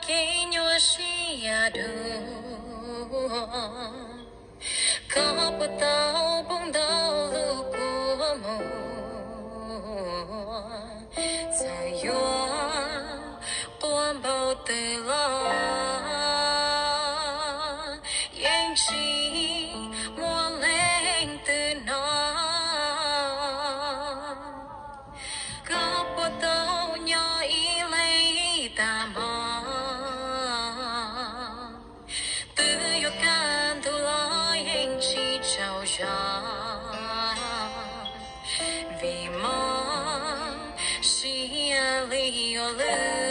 Kev nyuaj siab dua, koj puas tau poob ntau lub kua muag? Txawm yuav quaj npaum twg los yeej tsis muaj leej twg hnov. Koj puas tau nyob ib leeg ib tag hmo? Twb yuav kaj ntug los yeej tsis tsaug zog, vim mob siab li yuav lwj.